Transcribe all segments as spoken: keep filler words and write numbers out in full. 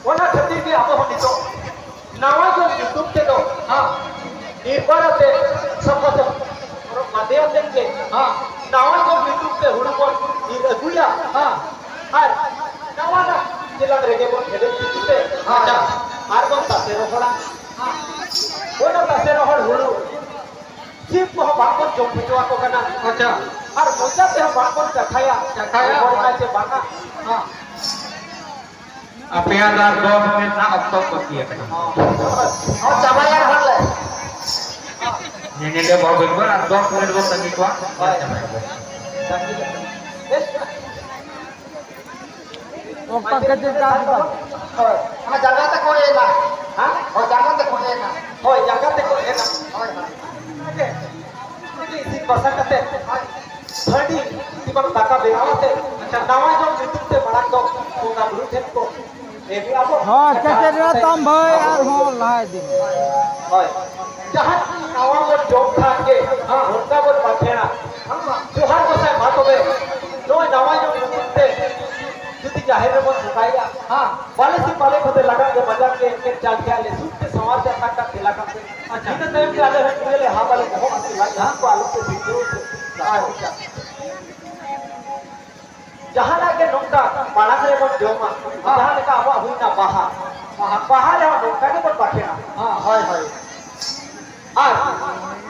ᱚᱱᱟ ᱠᱷᱟᱹᱛᱤᱨ ᱜᱮ ᱟᱵᱚ ᱦᱚᱸ ᱱᱤᱛᱚᱜ ᱱᱟᱣᱟ ᱡᱚᱜᱽ ᱧᱩᱛᱩᱢ ᱛᱮᱫᱚ, ᱦᱮᱸ, ᱱᱤᱨᱵᱟᱨ ᱟᱛᱮ ᱥᱟᱯᱷᱟ ᱥᱟᱹᱯᱷᱤ ᱦᱚᱨᱚᱜ ᱵᱟᱸᱫᱮ ᱟᱛᱮᱫ ᱜᱮ, ᱦᱮᱸ, ᱱᱟᱣᱟ ᱡᱚᱜᱽ ᱧᱩᱛᱩᱢ ᱛᱮ ᱦᱩᱲᱩ ᱵᱚᱱ ᱤᱨ ᱟᱹᱜᱩᱭᱟ, ᱦᱮᱸ, ᱟᱨ ᱱᱟᱣᱟᱱᱟᱜ ᱪᱮᱞᱟᱝ ᱨᱮᱜᱮ ᱵᱚᱱ ᱦᱮᱰᱮᱡ ᱛᱤᱠᱤ ᱛᱮ, ᱟᱪᱪᱷᱟ, ᱟᱨ ᱵᱚᱱ ᱛᱟᱥᱮ ᱨᱚᱦᱚᱲᱟ᱾ ᱚᱱᱟ ᱛᱟᱥᱮ ᱨᱚᱦᱚᱲ ᱦᱩᱲᱩ ᱥᱤᱢ ᱠᱚᱦᱚᱸ ᱵᱟᱝ ᱵᱚᱱ ᱡᱚᱢ ᱦᱚᱪᱚ ᱟᱠᱚ ᱠᱟᱱᱟ᱾ ᱟᱪᱪᱷᱟ᱾ ᱟᱨ ᱢᱚᱪᱟ ᱛᱮᱦᱚᱸ ᱵᱟᱝ ᱵᱚᱱ ᱪᱟᱠᱷᱟᱭᱟ᱾ ᱪᱟᱠᱷᱟᱭᱟ᱾ ᱦᱚᱲ ᱮᱱᱟᱭ ᱪᱮ ᱵᱟᱝᱟ? ᱦᱮᱸ᱾ ᱟᱯᱮᱭᱟᱜ ᱫᱚ ᱟᱨ ᱫᱚᱥ ᱢᱤᱱᱤᱴ ᱨᱮᱱᱟᱜ ᱚᱠᱛᱚ ᱵᱟᱹᱠᱤ ᱟᱠᱟᱱᱟ᱾ ᱦᱚᱸ, ᱪᱟᱵᱟᱭᱟ ᱱᱟᱦᱟᱜ ᱞᱮ᱾ ᱧᱮᱧᱮᱞ ᱵᱚ ᱦᱩᱭ ᱠᱚᱜᱼᱟ, ᱟᱨ ᱫᱚᱥ ᱢᱤᱱᱤᱴ ᱵᱚ ᱛᱟᱺᱜᱤ ᱠᱚᱣᱟ᱾ ᱦᱳᱭ᱾ ᱵᱮᱥ᱾ ᱚᱠᱟ ᱠᱷᱟᱹᱛᱤᱨ ᱛᱮ ᱟᱨ ᱦᱳᱭ, ᱚᱱᱟ ᱡᱟᱸᱜᱟ ᱛᱮᱠᱚ ᱮᱱᱟ᱾ ᱦᱮᱸ? ᱦᱳᱭ, ᱡᱟᱸᱜᱟ ᱛᱮᱠᱚ ᱮᱱᱟ᱾ ᱦᱳᱭ, ᱡᱟᱸᱜᱟ ᱛᱮᱠᱚ ᱮᱱᱟ᱾ ᱦᱳᱭ, ᱦᱳᱭ᱾ ᱚᱱᱟᱜᱮ, ᱚᱱᱟᱜᱮ ᱤᱥᱤᱱ ᱵᱟᱥᱟᱝ ᱠᱟᱛᱮ, ᱦᱳᱭ᱾ ᱦᱟᱺᱰᱤ ᱠᱤ ᱵᱟᱝ ᱫᱟᱠᱟ ᱵᱮᱱᱟᱣ ᱠᱟᱛᱮ, ᱟᱪᱪᱷᱟ, ᱱᱟᱣᱟ ᱡᱚᱢ ᱧᱩᱛᱩᱢ ᱛᱮ ᱢᱟᱲᱟᱝ ᱫᱚ ᱵᱚᱸᱜᱟ ᱵᱩᱨᱩ ᱴᱷᱮᱱ ᱠᱚ ᱮᱢᱮᱜᱼᱟ ᱵᱚ᱾ ᱦᱳᱭ, ᱪᱮᱪᱮᱫ ᱨᱮ ᱛᱟᱢ ᱵᱷᱟᱹᱭ, ᱟᱨᱦᱚᱸ ᱞᱟᱦᱟ ᱤᱫᱤ ᱢᱮ᱾ ᱦᱳᱭ᱾ ᱡᱟᱦᱟᱸ ᱱᱟᱣᱟ ᱵᱚᱱ ᱡᱚᱢ ᱠᱷᱟᱱ ᱜᱮ, ᱦᱮᱸ, ᱚᱱᱠᱟ ᱵᱚᱱ ᱵᱟᱠᱷᱮᱲᱟ᱾ ᱦᱮᱸ, ᱡᱚᱦᱟᱨ ᱜᱚᱸᱥᱟᱭ, ᱢᱟ ᱛᱚᱵᱮ, ᱱᱚᱜᱼᱚᱭ ᱱᱟᱣᱟ ᱡᱚᱢ ᱧᱩᱛᱩᱢ ᱛᱮ ᱡᱩᱫᱤ ᱡᱟᱦᱮᱨ ᱨᱮᱵᱚᱱ ᱵᱚᱸᱜᱟᱭᱟ, ᱦᱮᱸ, ᱵᱟᱞᱮ ᱥᱤ ᱵᱟᱞᱮ ᱠᱷᱚᱫᱮ ᱞᱟᱜᱟᱜ ᱜᱮ, ᱵᱟᱡᱟᱨ ᱜᱮ, ᱮᱱᱠᱷᱟᱱ ᱡᱟᱞ ᱜᱮ ᱟᱞᱮ ᱥᱩᱠ ᱛᱮ ᱥᱟᱶᱟᱨ ᱛᱮ ᱟᱛᱟᱝ ᱠᱟᱛᱮ ᱞᱟᱜᱟᱜ ᱯᱮ᱾ ᱟᱪᱪᱷᱟ᱾ ᱤᱱᱟᱹ ᱛᱟᱭᱚᱢ ᱛᱮ ᱟᱞᱮ ᱦᱚᱸ ᱤᱭᱟᱹ ᱞᱮ ᱦᱟᱵ ᱟᱞᱮ ᱵᱚᱦᱚᱜ ᱦᱟᱹᱥᱩ ᱞᱟᱡ ᱦᱟᱹᱥᱩ ᱠᱚ ᱟᱞᱚ ᱯᱮ ᱵᱷᱤᱲᱠᱟᱹᱣ ᱯᱮ᱾ ᱟᱪᱪᱷᱟ᱾ ᱡᱟᱦᱟᱱᱟᱜ ᱜᱮ ᱱᱚᱝᱠᱟ ᱢᱟᱲᱟᱝ ᱨᱮᱵᱚᱱ ᱡᱚᱢᱟ, ᱦᱮᱸ, ᱡᱟᱦᱟᱸ ᱞᱮᱠᱟ ᱟᱵᱚᱣᱟᱜ ᱦᱩᱭᱱᱟ ᱵᱟᱦᱟ, ᱵᱟᱦᱟ᱾ ᱵᱟᱦᱟ ᱨᱮᱦᱚᱸ ᱱᱚᱝᱠᱟ ᱜᱮᱵᱚᱱ ᱵᱟᱠᱷᱮᱲᱟ᱾ ᱦᱮᱸ, ᱦᱳᱭ, ᱦᱳᱭ᱾ ᱟᱨ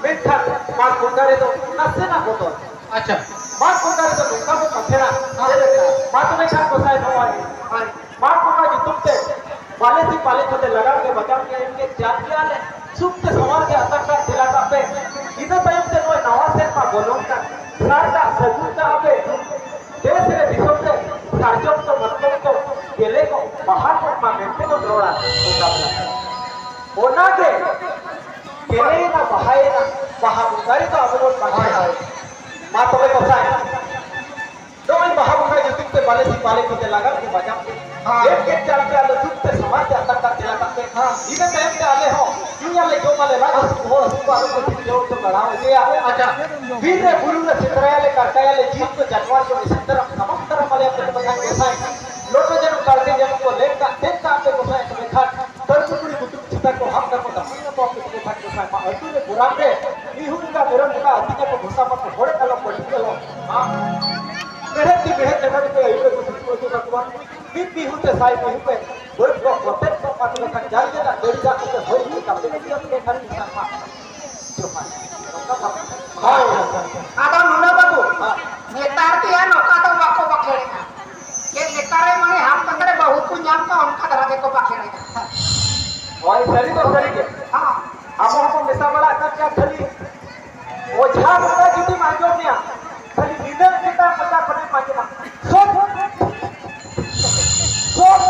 ᱢᱮᱱᱠᱷᱟᱱ ᱢᱟᱜᱽ ᱵᱚᱸᱜᱟ ᱨᱮᱫᱚ ᱱᱟᱥᱮᱱᱟᱜ ᱵᱚᱫᱚᱞ᱾ ᱟᱪᱪᱷᱟ᱾ ᱢᱟᱜᱽ ᱵᱚᱸᱜᱟ ᱨᱮᱫᱚ ᱱᱚᱝᱠᱟ ᱵᱚᱱ ᱵᱟᱠᱷᱮᱲᱟ, ᱦᱮᱸ, ᱪᱮᱫ ᱞᱮᱠᱟ? ᱢᱟ ᱛᱚᱵᱮ ᱠᱷᱟᱱ ᱜᱚᱸᱥᱟᱭ ᱱᱚᱜᱼᱚᱭ, ᱦᱳᱭ᱾ ᱢᱟᱜᱽ ᱵᱚᱸᱜᱟ ᱧᱩᱛᱩᱢ ᱛᱮ ᱵᱟᱞᱮ ᱥᱤ ᱵᱟᱞᱮ ᱠᱷᱚᱫᱮ ᱞᱟᱜᱟᱜ ᱜᱮ ᱵᱟᱡᱟᱣ ᱜᱮ ᱮᱢ ᱜᱮ ᱪᱟᱞ ᱜᱮᱭᱟ ᱞᱮ᱾ ᱥᱩᱠ ᱛᱮ ᱥᱟᱶᱟᱨ ᱜᱮ ᱟᱛᱟᱝ ᱠᱟᱜ ᱛᱮᱞᱟ ᱠᱟᱜ ᱯᱮ᱾ ᱤᱱᱟᱹ ᱛᱟᱭᱚᱢ ᱛᱮ ᱱᱚᱜᱼᱚᱭ ᱱᱟᱣᱟ ᱥᱮᱨᱢᱟ ᱵᱚᱞᱚᱱ ᱠᱟᱱ, ᱥᱟᱨ ᱠᱟᱜ ᱥᱟᱹᱜᱩᱱ ᱠᱟᱜ ᱯᱮ᱾ ᱫᱮᱥ ᱨᱮ ᱫᱤᱥᱚᱢ ᱨᱮ ᱥᱟᱨᱡᱚᱢ ᱠᱚ ᱢᱟᱛᱠᱚᱢ ᱠᱚ ᱜᱮᱞᱮ ᱠᱚ ᱵᱟᱦᱟ ᱠᱚᱜ ᱢᱟ ᱢᱮᱱᱛᱮ ᱵᱚᱱ ᱨᱚᱲᱟ ᱵᱚᱸᱜᱟ ᱵᱩᱨᱩ᱾ ᱚᱱᱟᱜᱮ ᱜᱮᱞᱮᱭᱮᱱᱟ, ᱵᱟᱦᱟᱭᱮᱱᱟ, ᱵᱟᱦᱟ ᱵᱚᱸᱜᱟ ᱨᱮᱫᱚ ᱟᱵᱚ ᱵᱚᱱ ᱵᱟᱦᱟᱭᱟ᱾ ᱢᱟ ᱛᱚᱵᱮ ᱜᱚᱸᱥᱟᱭ, ᱱᱚᱜᱼᱚᱭ ᱵᱟᱦᱟ ᱵᱚᱸᱜᱟ ᱧᱩᱛᱩᱢ ᱛᱮ ᱵᱟᱞᱮ ᱥᱤ ᱵᱟᱞᱮ ᱠᱚᱛᱮ ᱞᱟᱜᱟᱣ ᱜᱮ ᱵᱟᱡᱟᱣ ᱯᱮ᱾ ᱦᱮᱸ᱾ ᱮᱢ ᱠᱮᱫ ᱪᱟᱞ ᱯᱮ, ᱟᱞᱮ ᱥᱩᱠ ᱛᱮ ᱥᱟᱶᱟᱨ ᱛᱮ ᱟᱛᱟᱝ ᱠᱟᱛᱮ ᱞᱟᱜᱟᱣ ᱯᱮ᱾ ᱦᱮᱸ᱾ ᱤᱱᱟᱹ ᱛᱟᱭᱚᱢ ᱛᱮ ᱟᱞᱮ ᱦᱚᱸ ᱧᱩᱭᱟᱞᱮ, ᱡᱚᱢᱟᱞᱮ, ᱞᱟᱡ ᱦᱟᱹᱥᱩ ᱵᱚᱦᱚᱜ ᱦᱟᱹᱥᱩ ᱠᱚ ᱟᱞᱚ ᱠᱚ ᱴᱷᱤᱠᱟᱹᱣ ᱛᱮ ᱞᱟᱲᱟᱣ ᱤᱫᱤᱭᱟ᱾ ᱟᱪᱪᱷᱟ᱾ ᱵᱤᱨ ᱨᱮ ᱵᱩᱨᱩ ᱨᱮ ᱥᱮᱸᱫᱽᱨᱟᱭᱟᱞᱮ, ᱠᱟᱨᱠᱟᱭᱟᱞᱮ, ᱡᱤᱞ ᱠᱚ ᱡᱟᱱᱣᱟᱨ ᱠᱚ ᱤᱥᱤᱱ ᱫᱟᱨᱟᱢ ᱥᱟᱢᱟᱝ ᱫᱟᱨᱟᱢ ᱟᱞᱮᱭᱟ ᱯᱮ ᱵᱟᱠᱷᱟᱱ ᱜᱚᱸᱥᱟᱭ᱾ ᱞᱚᱴᱚ ᱡᱟᱹᱱᱩᱢ ᱠᱟᱲᱠᱮ ᱡᱟᱹᱱᱩᱢ ᱠᱚ ᱞᱮᱱ ᱠᱟᱜ ᱛᱮᱱ ᱠᱟᱜ ᱯᱮ ᱟᱹᱛᱩ ᱨᱮ ᱜᱚᱨᱟᱢ ᱨᱮ ᱢᱤᱦᱩ ᱞᱮᱠᱟ ᱢᱮᱨᱚᱢ ᱞᱮᱠᱟ ᱟᱹᱛᱤᱧ ᱟᱠᱚ ᱜᱷᱚᱥᱟ ᱢᱟᱠᱚ ᱦᱚᱲᱮ ᱠᱟᱞᱚᱢ ᱯᱟᱹᱴᱤ ᱠᱟᱞᱚᱢ᱾ ᱢᱮᱲᱦᱮᱫ ᱛᱤ ᱢᱮᱲᱦᱮᱫ ᱡᱟᱸᱜᱟ ᱛᱮᱯᱮ ᱟᱹᱭᱩᱨ ᱟᱹᱜᱩ ᱥᱩᱛᱩ ᱟᱹᱜᱩ ᱠᱟᱠᱚᱣᱟ᱾ ᱢᱤᱫ ᱢᱤᱦᱩ ᱛᱮ ᱥᱟᱭ ᱢᱤᱦᱩ ᱯᱮ ᱵᱟᱹᱫᱽ ᱠᱚ ᱠᱚᱴᱮᱡ ᱠᱚ ᱯᱟᱹᱴᱤ ᱞᱮᱠᱷᱟᱱ ᱡᱟᱨ ᱡᱮᱫᱟᱜ ᱜᱟᱹᱰᱤ ᱫᱟᱜ ᱠᱚᱯᱮ ᱦᱚᱭ ᱤᱫᱤ ᱠᱟᱛᱮ ᱤᱫᱤᱭᱟ ᱯᱮ ᱠᱷᱟᱱ ᱢᱤᱫ ᱥᱟᱨᱢᱟ᱾ ᱡᱚᱦᱟᱨ᱾ ᱱᱚᱝᱠᱟ ᱠᱟᱛᱷᱟ᱾ ᱦᱳᱭ, ᱦᱳᱭ, ᱦᱳᱭ᱾ ᱟᱫᱚ ᱱᱩᱱᱟᱹᱜ ᱵᱟᱹᱵᱩ, ᱦᱮᱸ᱾ ᱱᱮᱛᱟᱨ ᱛᱮᱭᱟᱜ ᱱᱚᱝᱠᱟ ᱫᱚ ᱵᱟᱠᱚ ᱵᱟᱠᱷᱮᱲᱮᱜᱼᱟ᱾ ᱪᱮᱫ ᱞᱮᱠᱟᱨᱮ ᱢᱟᱱᱮ ᱦᱟᱯ ᱠᱟᱛᱮ ᱵᱟᱹᱦᱩ ᱠᱚ ᱧᱟᱢ ᱠᱚᱣᱟ ᱚᱱᱠᱟ ᱫᱷᱟᱨᱟ ᱜᱮᱠᱚ ᱵᱟᱠᱷᱮᱲᱮᱜᱼᱟ᱾ ᱦᱳᱭ, ᱥᱟᱹᱨᱤ ᱫᱚ ᱥᱟᱹᱨᱤ ᱜᱮ᱾ ᱦᱮᱸ᱾ ᱟᱵᱚ ᱦᱚᱸᱵᱚᱱ ᱢᱮᱥᱟ ᱵᱟᱲᱟᱜ ᱠᱟᱱ ᱜᱮᱭᱟ ᱠᱷᱟᱹᱞᱤ᱾ ᱚᱡᱷᱟ ᱢᱚᱪᱟ ᱡᱩᱫᱤᱢ ᱟᱸᱡᱚᱢᱮᱭᱟ, ᱠᱷᱟᱹᱞᱤ ᱱᱤᱱᱟᱹᱜ ᱜᱮ ᱛᱟᱭ ᱢᱚᱪᱟ ᱠᱷᱚᱱᱮᱢ ᱟᱸᱡᱚᱢᱟ᱾ ᱥᱚᱵ, ᱥᱚᱵ᱾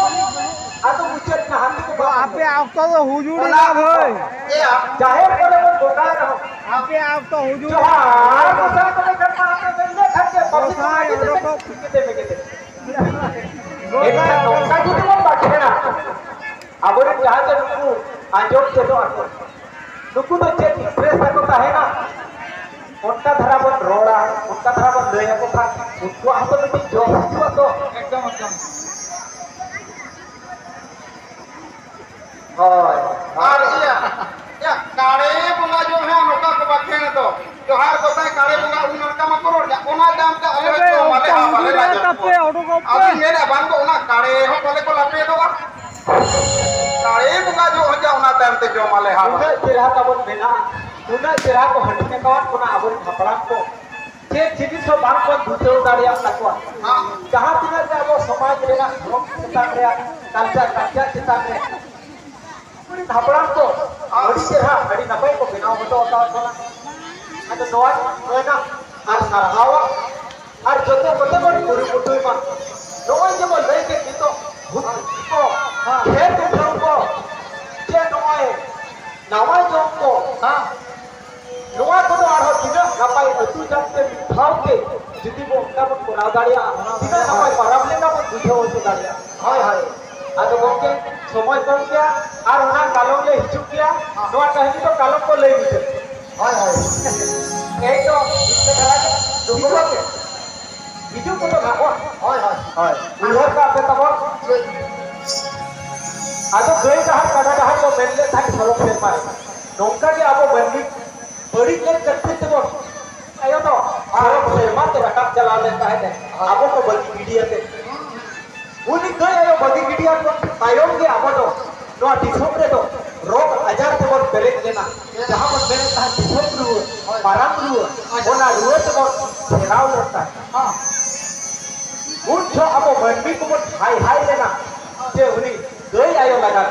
ᱟᱫᱚ ᱢᱩᱪᱟᱹᱫ ᱮᱱᱟ, ᱦᱟᱹᱛᱤ ᱠᱚ ᱵᱟᱝ ᱟᱯᱮ ᱟᱸᱡᱚᱢᱟ᱾ ᱚᱠᱛᱚ ᱫᱚ ᱦᱩᱡᱩᱲ ᱚᱱᱟ ᱮᱱᱟ ᱵᱷᱟᱹᱭ᱾ ᱮ, ᱡᱟᱦᱮᱨ ᱠᱚᱨᱮ ᱵᱚᱱ ᱵᱚᱸᱜᱟᱭ ᱨᱮᱦᱚᱸ᱾ ᱟᱯᱮ ᱚᱠᱛᱚ ᱦᱩᱡᱩᱲ ᱮᱱᱟ᱾ ᱡᱚᱦᱟᱨ ᱜᱚᱸᱥᱟᱭ ᱠᱚᱫᱚ ᱠᱷᱟᱱ ᱢᱟ ᱟᱯᱮ ᱫᱚ ᱤᱱᱟᱹᱜ ᱠᱷᱟᱱ ᱜᱮ ᱯᱟᱵᱽᱞᱤᱠ ᱜᱚᱸᱥᱟᱭ ᱢᱟ ᱟᱹᱰᱤ ᱛᱮᱫ ᱚᱰᱚᱠᱚᱜ ᱢᱮᱜᱮ ᱛᱮ ᱢᱮᱜᱮ ᱛᱮ᱾ ᱮᱱᱠᱷᱟᱱ ᱱᱚᱝᱠᱟ ᱡᱩᱫᱤ ᱵᱚᱱ ᱵᱟᱠᱷᱮᱲᱟ, ᱟᱵᱚᱨᱮᱱ ᱡᱟᱦᱟᱸ ᱡᱮ ᱱᱩᱠᱩ ᱟᱸᱡᱚᱢ ᱪᱮᱫᱚᱜ ᱟᱠᱚ, ᱱᱩᱠᱩ ᱫᱚ ᱪᱮᱫ ᱤᱱᱴᱟᱨᱮᱥᱴ ᱛᱟᱠᱚ ᱛᱟᱦᱮᱱᱟ? ᱚᱱᱠᱟ ᱫᱷᱟᱨᱟ ᱵᱚᱱ ᱨᱚᱲᱟ, ᱚᱱᱠᱟ ᱫᱷᱟᱨᱟ ᱵᱚᱱ ᱞᱟᱹᱭ ᱟᱠᱚ ᱠᱷᱟᱱ ᱩᱱᱠᱩᱣᱟᱜ ᱦᱚᱸᱛᱚ ᱢᱤᱫᱴᱤᱡ ᱡᱚᱥ ᱦᱤᱡᱩᱜᱼᱟ ᱛᱚ᱾ ᱮᱠᱫᱚᱢ, ᱮᱠᱫᱚᱢ᱾ ᱦᱳᱭ᱾ ᱟᱨ ᱤᱭᱟᱹ, ᱤᱭᱟᱹ, ᱠᱟᱲᱮ ᱵᱚᱸᱜᱟ ᱡᱚᱦᱚᱜ ᱦᱚᱸ ᱱᱚᱝᱠᱟ ᱠᱚ ᱵᱟᱠᱷᱮᱬ ᱫᱚ᱾ ᱡᱚᱦᱟᱨ ᱜᱚᱸᱥᱟᱭ ᱠᱟᱲᱮ ᱵᱚᱸᱜᱟ ᱩᱱ ᱱᱚᱝᱠᱟ ᱢᱟᱠᱚ ᱨᱚᱲ ᱜᱮᱭᱟ᱾ ᱚᱱᱟ ᱛᱟᱭᱚᱢ ᱛᱮ ᱟᱞᱮ ᱟᱯᱮ ᱦᱚᱸ ᱵᱟᱞᱮ ᱚᱠᱟ ᱦᱟᱵᱟ ᱞᱮ ᱦᱩᱰᱩᱨ ᱞᱟᱡᱟᱣ ᱛᱟᱯᱮ ᱠᱚᱣᱟ᱾ ᱚᱰᱚᱠᱚᱜ ᱯᱮ᱾ ᱟᱫᱚᱧ ᱢᱮᱱᱟ ᱵᱟᱝ ᱫᱚ ᱚᱱᱟ ᱠᱟᱲᱮ ᱦᱚᱸ ᱯᱟᱞᱮ ᱠᱚ ᱞᱟᱯᱮ ᱫᱚᱜᱼᱟ᱾ ᱠᱟᱲᱮ ᱵᱚᱸᱜᱟ ᱡᱚᱦᱚᱜ ᱦᱚᱸ ᱚᱱᱟ ᱛᱟᱭᱚᱢ ᱛᱮ ᱡᱚᱢ ᱟᱞᱮ ᱦᱟᱵᱟ᱾ ᱩᱱᱟᱹᱜ ᱪᱮᱦᱨᱟ ᱛᱟᱵᱚᱱ ᱢᱮᱱᱟᱜᱼᱟ, ᱩᱱᱟᱹᱜ ᱪᱮᱦᱨᱟ ᱠᱚ ᱦᱟᱹᱴᱤᱧ ᱟᱠᱟᱣᱟᱫ ᱵᱚᱱᱟ ᱟᱵᱚᱨᱮᱱ ᱦᱟᱯᱲᱟᱢ ᱠᱚ᱾ ᱪᱮᱫ ᱡᱤᱱᱤᱥ ᱦᱚᱸ ᱵᱟᱝ ᱵᱚᱱ ᱵᱩᱡᱷᱟᱹᱣ ᱫᱟᱲᱮᱭᱟᱜ ᱛᱟᱠᱚᱣᱟ᱾ ᱡᱟᱦᱟᱸ ᱛᱤᱱᱟᱹᱜ ᱜᱮ ᱟᱵᱚ ᱥᱚᱢᱟᱡᱽ ᱨᱮᱱᱟᱜ ᱫᱷᱚᱨᱚᱢ ᱪᱮᱛᱟᱱ ᱨᱮᱭᱟᱜ, ᱠᱟᱞᱪᱟᱨ, ᱠᱟᱞᱪᱟᱨ ᱪᱮᱛᱟᱱ ᱨᱮ ᱟᱵᱚᱨᱮᱱ ᱦᱟᱯᱲᱟᱢ ᱠᱚ ᱟᱹᱰᱤ ᱪᱮᱦᱨᱟ, ᱟᱹᱰᱤ ᱱᱟᱯᱟᱭ ᱠᱚ ᱵᱮᱱᱟᱣ ᱦᱚᱴᱚ ᱟᱠᱟᱫ ᱵᱚᱱᱟ᱾ ᱟᱫᱚ ᱱᱚᱣᱟ ᱢᱮᱱᱟ ᱟᱨ ᱥᱟᱨᱦᱟᱣᱟ᱾ ᱟᱨ ᱡᱚᱛᱚ ᱠᱚᱛᱮ ᱵᱚᱱ ᱠᱩᱨᱩᱢᱩᱴᱩᱭ ᱢᱟ᱾ ᱱᱚᱜᱼᱚᱭ ᱡᱮᱵᱚᱱ ᱞᱟᱹᱭ ᱠᱮᱫ ᱱᱤᱛᱚᱜ ᱦᱩᱛ ᱠᱚ, ᱠᱷᱮᱛ ᱩᱴᱷᱟᱹᱣ ᱠᱚ, ᱪᱮ ᱱᱚᱜᱼᱚᱭ ᱱᱟᱣᱟ ᱡᱚᱢ ᱠᱚ, ᱦᱮᱸ᱾ ᱱᱚᱣᱟ ᱠᱚᱫᱚ ᱟᱨᱦᱚᱸ ᱛᱤᱱᱟᱹᱜ ᱱᱟᱯᱟᱭ ᱟᱹᱛᱩ ᱡᱟᱠ ᱛᱮ ᱢᱤᱫ ᱫᱷᱟᱣ ᱛᱮ ᱡᱩᱫᱤ ᱵᱚ ᱚᱱᱠᱟ ᱵᱚᱱ ᱠᱚᱨᱟᱣ ᱫᱟᱲᱮᱭᱟᱜᱼᱟ, ᱛᱤᱱᱟᱹᱜ ᱱᱟᱯᱟᱭ ᱯᱟᱨᱟᱵᱽ ᱞᱮᱠᱟ ᱵᱚᱱ ᱵᱩᱡᱷᱟᱹᱣ ᱦᱚᱪᱚ ᱫᱟᱲᱮᱭᱟᱜᱼᱟ᱾ ᱦᱳᱭ, ᱦᱳᱭ᱾ ᱟᱫᱚ ᱜᱚᱢᱠᱮ, ᱥᱚᱢᱚᱭ ᱠᱚᱢ ᱜᱮᱭᱟ, ᱟᱨ ᱚᱱᱟ ᱠᱟᱞᱚᱢ ᱞᱮ ᱦᱤᱡᱩᱜ ᱜᱮᱭᱟ᱾ ᱱᱚᱣᱟ ᱠᱟᱹᱦᱱᱤ ᱫᱚ ᱠᱟᱞᱚᱢ ᱵᱚ ᱞᱟᱹᱭ ᱢᱩᱪᱟᱹᱫ᱾ ᱦᱳᱭ, ᱦᱳᱭ᱾ ᱮᱭ ᱛᱚ, ᱤᱱᱠᱟᱹ ᱫᱷᱟᱨᱟ ᱜᱮ᱾ ᱫᱩᱠᱷ ᱵᱟᱯᱮ ᱦᱤᱡᱩᱜ ᱠᱚᱫᱚ ᱱᱟᱦᱟᱜ᱾ ᱦᱳᱭ, ᱦᱳᱭ᱾ ᱦᱳᱭ᱾ ᱩᱭᱦᱟᱹᱨ ᱠᱟᱜ ᱯᱮ ᱛᱟᱵᱚᱱ᱾ ᱟᱫᱚ ᱜᱟᱹᱭ ᱰᱟᱦᱟᱨ, ᱠᱟᱰᱟ ᱰᱟᱦᱟᱨ ᱠᱚ ᱢᱮᱱ ᱞᱮᱫ ᱛᱟᱦᱮᱸᱫ ᱥᱚᱲᱚᱠ ᱥᱮᱨᱢᱟ ᱨᱮ᱾ ᱱᱚᱝᱠᱟ ᱜᱮ ᱟᱵᱚ ᱢᱟᱹᱱᱢᱤ ᱵᱟᱹᱲᱤᱡ ᱞᱮᱱ ᱠᱷᱟᱹᱛᱤᱨ ᱛᱮᱵᱚᱱ ᱟᱭᱳ ᱫᱚ ᱥᱮᱨᱢᱟ ᱛᱮ ᱨᱟᱠᱟᱵ ᱪᱟᱞᱟᱣ ᱞᱮᱱ ᱛᱟᱦᱮᱸᱫ, ᱟᱵᱚ ᱠᱚ ᱵᱟᱹᱜᱤ ᱜᱤᱰᱤᱭᱟᱛᱮ᱾ ᱩᱱᱤ ᱜᱟᱹᱭ ᱟᱭᱳ ᱵᱟᱹᱜᱤ ᱜᱤᱰᱤᱭᱟᱠᱚ ᱛᱟᱭᱚᱢ ᱜᱮ ᱟᱵᱚ ᱫᱚ ᱱᱚᱣᱟ ᱫᱤᱥᱚᱢ ᱨᱮᱫᱚ ᱨᱳᱜᱽ ᱟᱡᱟᱨ ᱛᱮᱵᱚᱱ ᱯᱮᱨᱮᱡ ᱞᱮᱱᱟ᱾ ᱡᱟᱦᱟᱸ ᱵᱚᱱ ᱢᱮᱱᱮᱫ ᱛᱟᱦᱮᱸᱫ ᱫᱤᱥᱚᱢ ᱨᱩᱣᱟᱹ, ᱢᱟᱨᱟᱝ ᱨᱩᱣᱟᱹ, ᱚᱱᱟ ᱨᱩᱣᱟᱹ ᱛᱮᱵᱚᱱ ᱜᱷᱮᱨᱟᱣ ᱞᱮᱱ ᱛᱟᱦᱮᱸᱫ᱾ ᱩᱱ ᱡᱚᱦᱚᱜ ᱟᱵᱚ ᱢᱟᱹᱱᱢᱤ ᱠᱚᱵᱚᱱ ᱦᱟᱭ ᱦᱟᱭ ᱞᱮᱱᱟ ᱡᱮ ᱩᱱᱤ ᱜᱟᱹᱭ ᱟᱭᱳ ᱞᱟᱜᱟᱫ᱾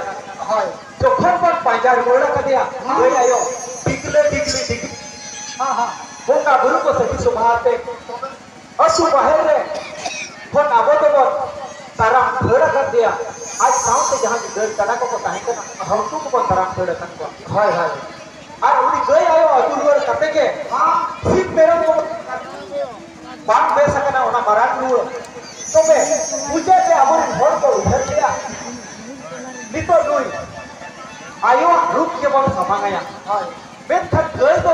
ᱦᱳᱭ᱾ ᱡᱚᱠᱷᱚᱱ ᱵᱚᱱ ᱯᱟᱸᱡᱟ ᱨᱩᱣᱟᱹᱲ ᱟᱠᱟᱫᱮᱭᱟ, ᱦᱮᱸ᱾ ᱜᱟᱹᱭ ᱟᱭᱳ ᱰᱤᱜᱽᱞᱟᱹ ᱰᱤᱜᱽᱞᱤ ᱰᱤᱜᱽᱞᱤ᱾ ᱦᱮᱸ, ᱦᱮᱸ᱾ ᱵᱚᱸᱜᱟ ᱵᱩᱨᱩ ᱠᱚ ᱥᱟᱹᱠᱷᱤ ᱥᱚᱵᱷᱟ ᱟᱛᱮ ᱟᱹᱛᱩ ᱵᱟᱦᱮᱨ ᱨᱮ ᱠᱷᱚᱱ ᱟᱵᱚ ᱫᱚᱵᱚᱱ ᱛᱟᱨᱟᱢ ᱫᱟᱹᱲ ᱟᱠᱟᱫᱮᱭᱟ᱾ ᱟᱡ ᱥᱟᱶᱛᱮ ᱡᱟᱦᱟᱸ ᱜᱟᱹᱭ ᱠᱟᱰᱟ ᱠᱚᱠᱚ ᱛᱟᱦᱮᱸ ᱠᱟᱱᱟ, ᱩᱱᱠᱩ ᱠᱚᱵᱚᱱ ᱛᱟᱨᱟᱢ ᱫᱟᱹᱲ ᱟᱠᱟᱫ ᱠᱚᱣᱟ᱾ ᱦᱳᱭ, ᱦᱳᱭ᱾ ᱟᱨ ᱩᱱᱤ ᱜᱟᱹᱭ ᱟᱭᱳ ᱟᱹᱜᱩ ᱨᱩᱣᱟᱹᱲ ᱠᱟᱛᱮ ᱜᱮ ᱥᱤᱢ ᱢᱮᱨᱚᱢ ᱠᱚ ᱵᱟᱝ ᱵᱮᱥ ᱟᱠᱟᱱᱟ ᱚᱱᱟ ᱢᱟᱨᱟᱝ ᱨᱩᱣᱟᱹ᱾ ᱛᱚᱵᱮ ᱯᱩᱡᱟᱹ ᱛᱮ ᱟᱵᱚᱨᱮᱱ ᱦᱚᱲ ᱠᱚ ᱩᱭᱦᱟᱹᱨ ᱠᱮᱫᱟ, ᱱᱤᱛᱚᱜ ᱱᱩᱭ ᱟᱭᱳᱣᱟᱜ ᱨᱩᱯ ᱜᱮᱵᱚᱱ ᱥᱟᱢᱟᱝ ᱟᱭᱟ᱾ ᱦᱳᱭ᱾ ᱢᱮᱱᱠᱷᱟᱱ ᱜᱟᱹᱭ ᱫᱚ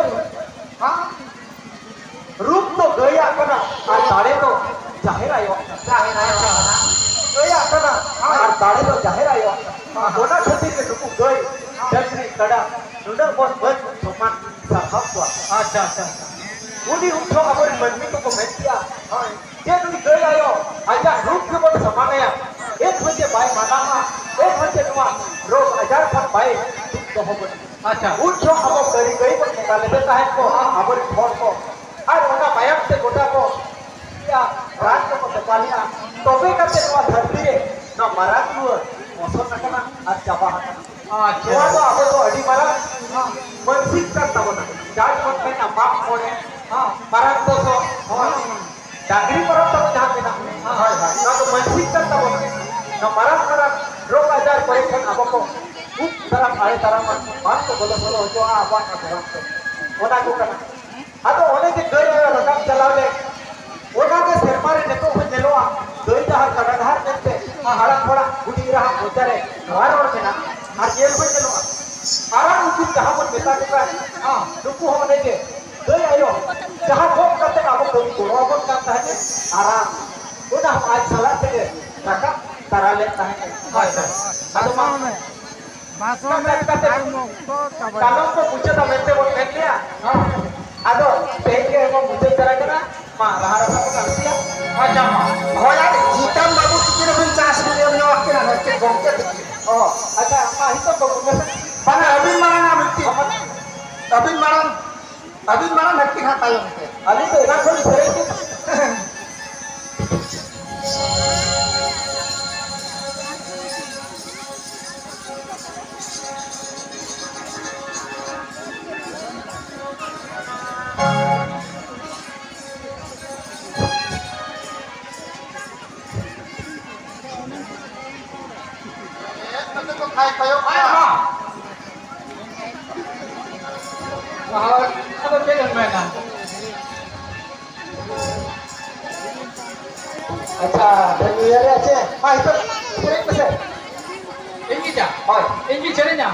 ᱨᱩᱯ ᱫᱚ ᱜᱟᱹᱭᱟᱜ ᱠᱟᱱᱟ ᱟᱨ ᱫᱟᱲᱮ ᱫᱚ ᱡᱟᱦᱮᱨ ᱟᱭᱳᱣᱟᱜ ᱠᱟᱱᱟ᱾ ᱡᱟᱦᱮᱨ ᱟᱭᱳ ᱠᱟᱱᱟ᱾ ᱜᱟᱹᱭᱟᱜ ᱠᱟᱱᱟ ᱟᱨ ᱫᱟᱲᱮ ᱫᱚ ᱡᱟᱦᱮᱨ ᱟᱭᱳᱣᱟᱜ ᱠᱟᱱᱟ᱾ ᱚᱱᱟ ᱠᱷᱟᱹᱛᱤᱨ ᱜᱮ ᱱᱩᱠᱩ ᱜᱟᱹᱭ, ᱰᱟᱹᱝᱨᱤ, ᱠᱟᱰᱟ ᱱᱩᱱᱟᱹᱜ ᱵᱚᱱ ᱢᱟᱹᱱ ᱥᱚᱱᱢᱟᱱ ᱥᱟᱨᱦᱟᱣ ᱠᱚᱣᱟ᱾ ᱟᱪᱪᱷᱟ, ᱟᱪᱪᱷᱟ, ᱟᱪᱪᱷᱟ᱾ ᱩᱱᱤ ᱩᱱ ᱡᱚᱦᱚᱜ ᱟᱵᱚᱨᱮᱱ ᱢᱟᱹᱱᱢᱤ ᱠᱚᱠᱚ ᱢᱮᱱ ᱠᱮᱜᱼᱟ, ᱦᱳᱭ, ᱡᱮ ᱱᱩᱭ ᱜᱟᱹᱭ ᱟᱭᱳ ᱟᱡᱟᱜ ᱨᱩᱯ ᱜᱮᱵᱚᱱ ᱥᱟᱢᱟᱝ ᱟᱭᱟ, ᱮᱱ ᱦᱚᱸ ᱡᱮ ᱵᱟᱭ ᱢᱟᱱᱟᱣᱟ, ᱮᱱ ᱦᱚᱸ ᱡᱮ ᱱᱚᱣᱟ ᱨᱳᱜᱽ ᱟᱡᱟᱨ ᱠᱷᱚᱱ ᱵᱟᱭ ᱫᱩᱜ ᱫᱚᱦᱚ ᱵᱚᱱᱟ᱾ ᱟᱪᱪᱷᱟ᱾ ᱩᱱ ᱡᱚᱦᱚᱜ ᱟᱵᱚ ᱠᱟᱹᱨᱤ ᱜᱟᱹᱭ ᱵᱚᱱ ᱵᱚᱸᱜᱟ ᱞᱮᱫᱮ ᱛᱟᱦᱮᱸᱫ ᱠᱚ, ᱟᱵᱚᱨᱮᱱ ᱦᱚᱲ ᱠᱚ᱾ ᱟᱨ ᱚᱱᱟ ᱢᱟᱭᱟᱢ ᱛᱮ ᱜᱚᱴᱟ ᱠᱚ ᱤᱭᱟᱹ, ᱨᱟᱱ ᱠᱚᱠᱚ ᱛᱚᱯᱟ ᱞᱮᱜᱼᱟ᱾ ᱛᱚᱵᱮ ᱠᱟᱛᱮ ᱱᱚᱣᱟ ᱫᱷᱟᱹᱨᱛᱤ ᱨᱮ ᱱᱚᱣᱟ ᱢᱟᱨᱟᱝ ᱨᱩᱣᱟᱹ ᱵᱚᱥᱚᱱ ᱟᱠᱟᱱᱟ ᱟᱨ ᱪᱟᱵᱟ ᱟᱠᱟᱱᱟ᱾ ᱟᱪᱪᱷᱟ᱾ ᱱᱚᱣᱟ ᱫᱚ ᱟᱵᱚ ᱫᱚ ᱟᱹᱰᱤ ᱢᱟᱨᱟᱝ ᱢᱟᱹᱱᱥᱤᱠ ᱠᱟᱱ ᱛᱟᱵᱚᱱᱟ᱾ ᱡᱟᱦᱟᱸ ᱵᱚᱱ ᱢᱮᱱᱟ ᱢᱟᱜ ᱢᱚᱬᱮ, ᱦᱮᱸ, ᱢᱟᱨᱟᱝ ᱫᱚᱥᱚᱱ, ᱦᱮᱸ, ᱰᱟᱝᱨᱤ ᱯᱚᱨᱚᱵᱽ ᱛᱟᱵᱚ ᱡᱟᱦᱟᱸ ᱢᱮᱱᱟᱜᱼᱟ, ᱦᱳᱭ, ᱦᱳᱭ, ᱱᱚᱣᱟ ᱫᱚ ᱢᱟᱹᱱᱥᱤᱠ ᱠᱟᱱ ᱛᱟᱵᱚᱱᱟ᱾ ᱱᱚᱣᱟ ᱢᱟᱨᱟᱝ ᱢᱟᱨᱟᱝ ᱨᱳᱜᱽ ᱟᱡᱟᱨ ᱠᱚᱨᱮ ᱠᱷᱚᱱ ᱟᱵᱚ ᱠᱚ ᱩᱯ ᱫᱟᱨᱟᱢ, ᱟᱲᱮ ᱫᱟᱨᱟᱢᱟ, ᱵᱟᱝ ᱠᱚ ᱵᱚᱞᱚ ᱥᱚᱞᱚ ᱦᱚᱪᱚᱣᱟᱜᱼᱟ ᱟᱵᱚᱣᱟᱜ ᱱᱚᱣᱟ ᱫᱷᱚᱨᱚᱢ ᱛᱮ᱾ ᱚᱱᱟ ᱠᱚ ᱠᱟᱱᱟ᱾ ᱟᱫᱚ ᱚᱱᱮ ᱡᱮ ᱜᱟᱹᱭ ᱟᱭᱳ ᱨᱟᱠᱟᱵ ᱪᱟᱞᱟᱣ ᱞᱮᱱ, ᱚᱱᱟ ᱜᱮ ᱥᱮᱨᱢᱟ ᱨᱮ ᱱᱤᱛᱚᱜ ᱦᱚᱸ ᱧᱮᱞᱚᱜᱼᱟ, ᱜᱟᱹᱭ ᱰᱟᱦᱟᱨ ᱠᱟᱰᱟ ᱰᱟᱦᱟᱨ ᱢᱮᱱᱛᱮ ᱦᱟᱲᱟᱢ ᱦᱚᱲᱟᱜ ᱦᱩᱰᱤᱧ ᱨᱟᱦᱟ ᱢᱚᱪᱟ ᱨᱮ ᱱᱚᱣᱟ ᱨᱚᱲ ᱢᱮᱱᱟᱜᱼᱟ᱾ ᱟᱨ ᱧᱮᱞ ᱦᱚᱸ ᱧᱮᱞᱚᱜᱼᱟ, ᱟᱨᱟᱜ ᱩᱱᱠᱩ ᱡᱟᱦᱟᱸ ᱵᱚᱱ ᱢᱮᱛᱟ ᱠᱚ ᱠᱟᱱ, ᱦᱚᱸ, ᱱᱩᱠᱩ ᱦᱚᱸ ᱚᱱᱮ ᱡᱮ ᱜᱟᱹᱭ ᱟᱭᱳ ᱡᱟᱦᱟᱸ ᱜᱚᱜ ᱠᱟᱛᱮ ᱟᱵᱚ ᱠᱟᱹᱢᱤ ᱜᱚᱲᱚ ᱟᱵᱚᱱ ᱠᱟᱱ ᱛᱟᱦᱮᱸᱫ, ᱟᱨᱟᱜ, ᱚᱱᱟ ᱦᱚᱸ ᱟᱡ ᱥᱟᱞᱟᱜ ᱛᱮᱜᱮ ᱨᱟᱠᱟᱵ ᱛᱟᱨᱟ ᱞᱮᱱ ᱛᱟᱦᱮᱸᱫ᱾ ᱦᱳᱭ, ᱦᱳᱭ᱾ ᱟᱫᱚ ᱢᱟ ᱢᱟᱥᱚᱢᱮ ᱠᱟᱛᱮ ᱛᱟᱭᱚᱢ ᱚᱠᱛᱚ ᱪᱟᱵᱟᱭᱮᱱᱟ᱾ ᱠᱟᱞᱚᱢ ᱠᱚ ᱢᱩᱪᱟᱹᱫᱟ ᱢᱮᱱᱛᱮ ᱵᱚᱱ ᱢᱮᱱ ᱜᱮᱭᱟ᱾ ᱦᱮᱸ᱾ ᱟᱫᱚ ᱛᱮᱦᱮᱧ ᱜᱮ ᱮᱢᱚᱱ ᱢᱩᱪᱟᱹᱫ ᱫᱷᱟᱨᱟ ᱠᱟᱱᱟ᱾ ᱢᱟ, ᱞᱟᱦᱟ ᱨᱟᱠᱟᱵ ᱠᱟᱱ ᱜᱮᱭᱟ᱾ ᱟᱪᱪᱷᱟ, ᱢᱟ᱾ ᱦᱳᱭ, ᱟᱨ ᱡᱤᱛᱟᱢ ᱵᱟᱹᱵᱩ ᱛᱤᱠᱤᱱ ᱦᱚᱸᱵᱤᱱ ᱪᱟᱥ ᱵᱤᱱ ᱮᱢ ᱧᱚᱜ ᱟᱠᱤᱱᱟ, ᱱᱚᱛᱮ ᱜᱚᱢᱠᱮ ᱛᱤᱠᱤᱱ᱾ ᱚ, ᱟᱪᱪᱷᱟ, ᱢᱟ, ᱱᱤᱛᱚᱜ ᱫᱚ ᱜᱚᱢᱠᱮ ᱥᱮ᱾ ᱵᱟᱝᱟ, ᱟᱹᱵᱤᱱ ᱢᱟᱲᱟᱝ ᱟᱜ ᱢᱤᱫᱴᱤᱡ᱾ ᱟᱹᱵᱤᱱ ᱢᱟᱲᱟᱝ, ᱟᱹᱵᱤᱱ ᱢᱟᱲᱟᱝ ᱢᱤᱫᱴᱤᱡ ᱦᱟᱸᱜ ᱛᱟᱭᱚᱢ ᱛᱮ᱾ ᱟᱹᱞᱤᱧ ᱫᱚ ᱮᱱᱟᱝ ᱠᱷᱚᱱ ᱞᱤᱧ ᱥᱮᱨᱮᱧ ᱠᱮᱫᱟ᱾ ᱦᱳᱭ, ᱟᱫᱚ ᱪᱮᱫ ᱮᱢ ᱢᱮᱱᱟ? ᱟᱪᱪᱷᱟ, ᱰᱷᱮᱨ ᱩᱭᱦᱟᱹᱨ ᱨᱮᱭᱟᱜ ᱪᱮᱫ? ᱢᱟ, ᱱᱤᱛᱚᱜ ᱥᱮᱨᱮᱧ ᱢᱮᱥᱮ᱾ ᱤᱧ ᱜᱮ ᱪᱟ? ᱦᱳᱭ᱾ ᱤᱧ ᱜᱮ ᱥᱮᱨᱮᱧᱟ᱾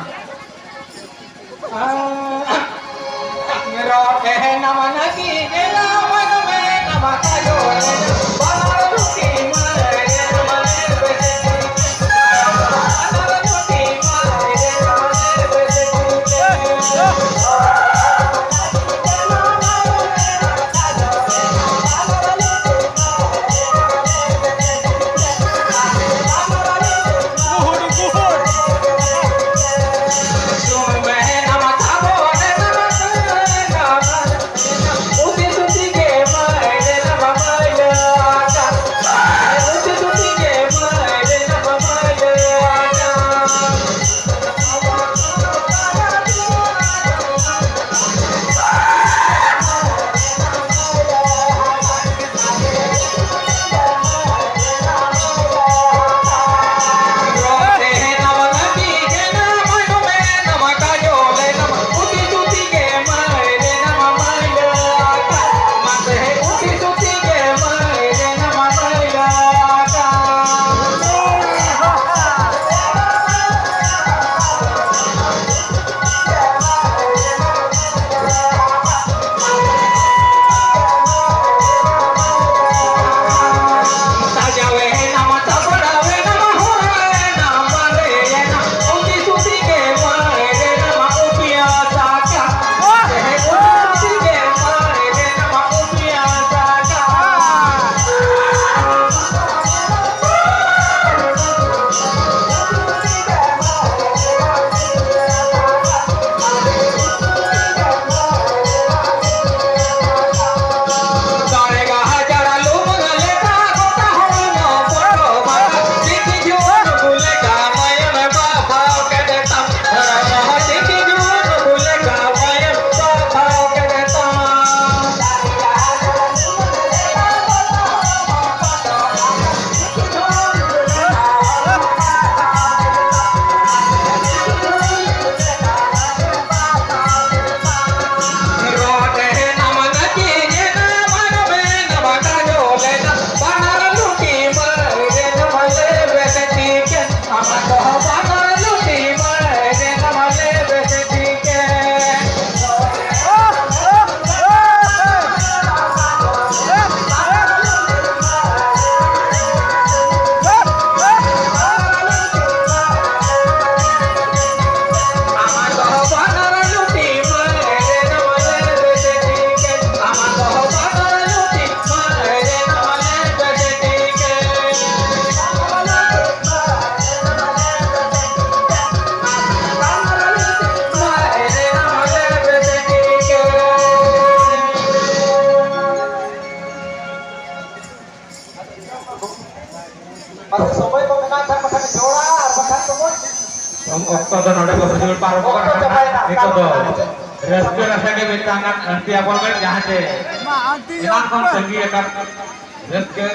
ᱚᱠᱛᱚ ᱫᱚ ᱱᱚᱰᱮ ᱠᱚ ᱵᱩᱡᱷᱟᱹᱣ ᱯᱟᱨᱚᱢᱚᱜ ᱠᱟᱱᱟ᱾ ᱱᱤᱛᱚᱜ ᱫᱚ ᱨᱟᱹᱥᱠᱟᱹ ᱨᱟᱥᱟ ᱜᱮ ᱢᱤᱫᱴᱟᱝ ᱟᱱᱴᱤ ᱟᱯᱚᱞ ᱢᱮ, ᱡᱟᱦᱟᱸ ᱪᱮ ᱮᱱᱟᱱ ᱠᱷᱚᱱ ᱛᱟᱺᱜᱤ ᱟᱠᱟᱫ ᱨᱟᱹᱥᱠᱟᱹ᱾